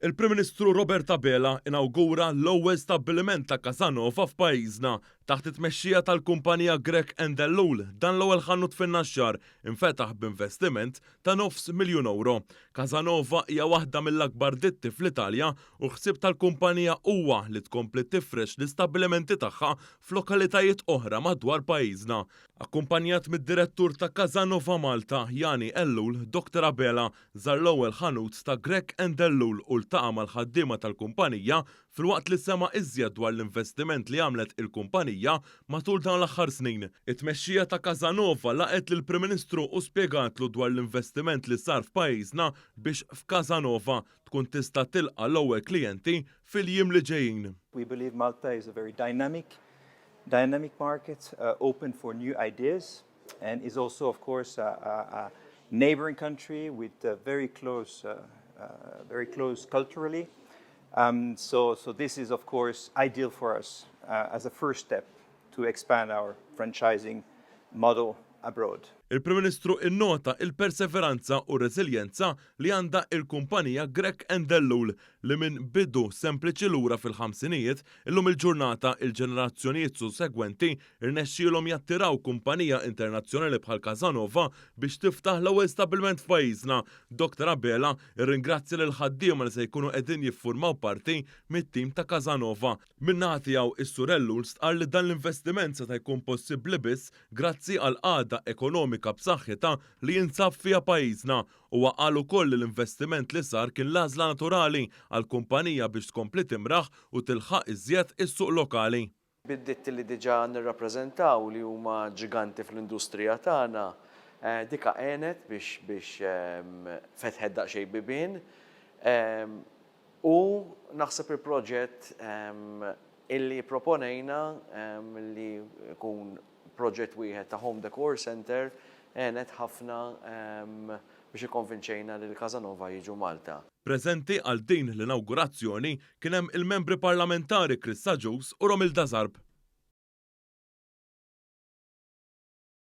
Il-Prim Ministru Robert Abela inawgura l-ewwel stabbiliment ta' Casanova f'pajjiżna. Taħt it-tmexxija tal-kumpanija Grech and Ellul, dan l-ewwel ħanut fin-Naxxar infetaħ b'investiment ta' 500,000 euro. Casanova hija waħda mill-akbar ditti fl-Italja u ħsieb tal-kumpanija huwa li tkompli tifrex l-istabbilimenti tagħha f'lokalitajiet oħra madwar pajjiżna. Akkumpanjat mid-direttur ta' Casanova Malta, Jani Ellul, Dr Abela żar l-ewwel ħanut ta' Grech and Ellul u ltaqa' mal-ħaddiema tal-kumpanija filwaqt li sema' iżjed dwar l-investiment li għamlet il-kumpanija matul dawn l-aħħar snin. It-tmexxija ta' Casanova laqgħet lill-Prim Ministru u spjegatlu dwar l-investiment li sar f'pajjiżna biex f'Casanova tkun tista' tilqa' l-ewwel klijenti fil-jiem li ġejjin. We believe Malta is a very dynamic market, open for new ideas, and is also, of course, a neighboring country with very close culturally. So this is, of course, ideal for us as a first step to expand our franchising model abroad. Il-Prim Ministru innota il-perseveranza u reżiljenza li għandha il-kumpanija Grech and Ellul li minn bidu sempliċi lura fil-ħamsinijiet, illum il-ġurnata il-ġenerazzjonijiet sussegwenti irnexxielhom jattiraw kumpanija internazzjonali bħal Casanova biex tiftaħ l-ewwel stabbiliment f'pajjiżna. Dr. Abela irringrazzja lil ħaddiema li se jkunu qegħdin jiffurmaw parti mit-tim ta' Casanova. Min-naħa tiegħu, is-Sur Ellul stqarr li dan l-investiment seta' jkun possibbli biss grazzi għal qagħda ekonomika b'saħħitha li jinsab fiha pajjiżna. Huwa qal ukoll li l-investiment li sar kien l-għażla naturali għal kumpanija biex tkompli timraħ u tilħaq iżjed is-suq lokali. Bid-ditti li diġà nirrappreżentaw li huma ġiganti fl-industrija tagħna, dika għenet biex fetħet daqsxejn bibien. U naħseb il-proġett illi proponejna li jkun proġett wieħed ta' Home Decor Center għenet ħafna biex ikkonvinċejna li l-Casanova jiġu Malta. Preżenti għal din l-inawgurazzjoni kien hemm il-membri parlamentari Chris Agius u Romilda Zarb.